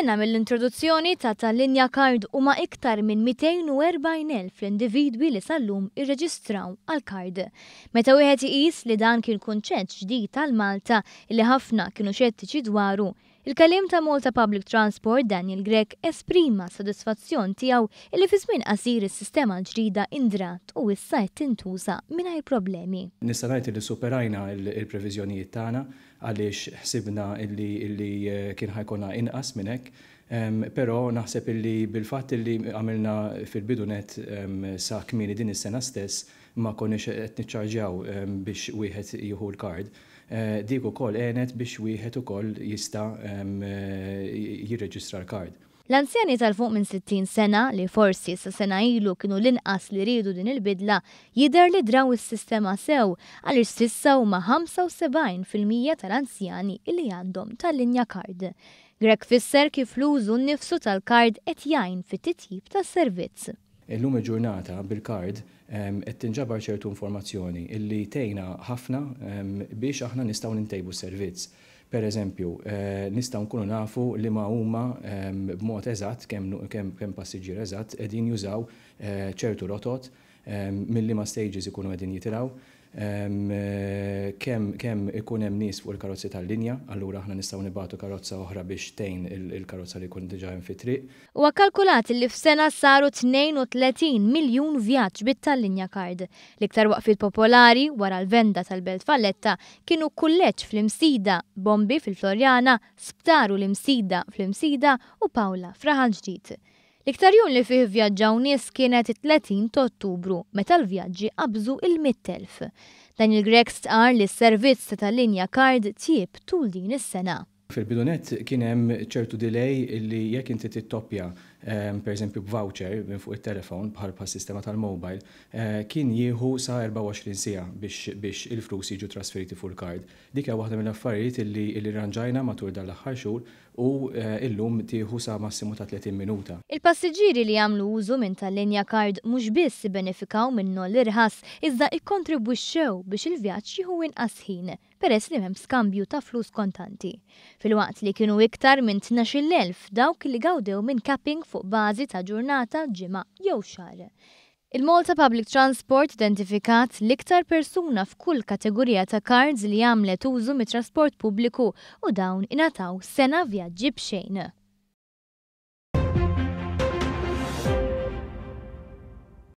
Sena mill-introduzzjoni ta' Tallinja Card huma iktar minn 240,000 l-individwi li sal-lum irreġistraw għall-kard. Meta wieħed iqis li dan kien kunċett ġdid għal Malta li ħafna kienu xettiċi dwaru, il-kelliem ta' Malta Public Transport Daniel Grech esprima s-sodisfazzjon tiegħu illi fi żmien qasir is-sistema l-ġdida indrat u issa qed tintuża mingħajr problemi. Nista' ngħid li superajna l-previżjonijiet tagħna għaliex ħsibna illi kien ħa jkollna inqas minn hekk. Però naħseb illi bil-fatt illi għamilna fil-bidu nett sa kmieni din is-sena stess ma konniex qed niċċarġjaw biex wieħed jieħu l-card, dik ukoll għenet biex wieħed ukoll jista' jirreġistra l-card. L-anzjani tal fuq minn 60 sena, li forsi sa sena ilu kienu l-inqas li riedu din il-bidla, jidher li draw is-sistema sew għaliex s'issa huma 75% tal-anzjani li għandhom Tallinja Card. Grech fisser kif l-użu nnifsu tal-kard qed jgħin fit-titjib tas-servizz. Illum il-ġurnata bil-kard qed tinġabar ċertu informazzjoni illi tgħinna ħafna biex aħna nistgħu nintejbu s-servizz. Per eżempju, nistgħu nkunu nafu liema huma b'mod eżatt kemm kemm passiġġier eżatt qegħdin jużaw ċertu rotot, minn liema stages ikunu qegħdin jitilgħu, kemm kemm ikun hemm nies fuq il-karozzi tal-linja, allura aħna nistgħu nibagħtu karozza oħra biex tgħin il-karozza li jkun diġà hemm fit-triq. Huwa kkalkulat li f'sena saru 32 miljun vjaġġ bit-Tallinja Card. L-iktar waqfiet popolari, wara l-venda tal-Belt Valletta, kienu Kulleġġ fl-Imsida, Bombi fil-Floriana, Sptar u l-Imsida fl-Imsida u Paola f'Raħal Ġdid. L-iktar jum li fih vvjaġġaw nies kienet it-30 ta' Ottubru meta l-vjaġġi qabżu il-100,000. Daniel Grech stqarr li s-servizz ta' Tallinja Card tjieb tul din is-sena. Fil-bidu nett kien hemm ċertu delay illi jekk inti tittoppja per eżempju b'voucher minn fuq it-telefon bħal bħas-sistema tal-mobile, kien jieħu sa 24 siegħa biex biex il-flus jiġu trasferiti fuq il-card. Dik hija waħda mill-affarijiet illi illi rranġajna matul dan l-aħħar xhur u illum tieħu sa massimu ta' 30 minuta. Il-passiġġieri li jagħmlu użu minn Tallinja Card mhux biss ibbenefikaw minn noll irħas iżda ikkontribwixxew biex il-vjaġġ jieħu inqas ħin peress li m'hemm skambju ta' flus kontanti. Filwaqt li kienu iktar minn 12,000 dawk li gawdew minn capping fuq bażi ta' ġurnata, ġimgħa jew xahar. Il-Malta Public Transport identifikat l-iktar persuna f'kull kategorija ta' cards li għamlet użu mit-trasport pubbliku u dawn ingħataw sena vjaġġi b'xejn.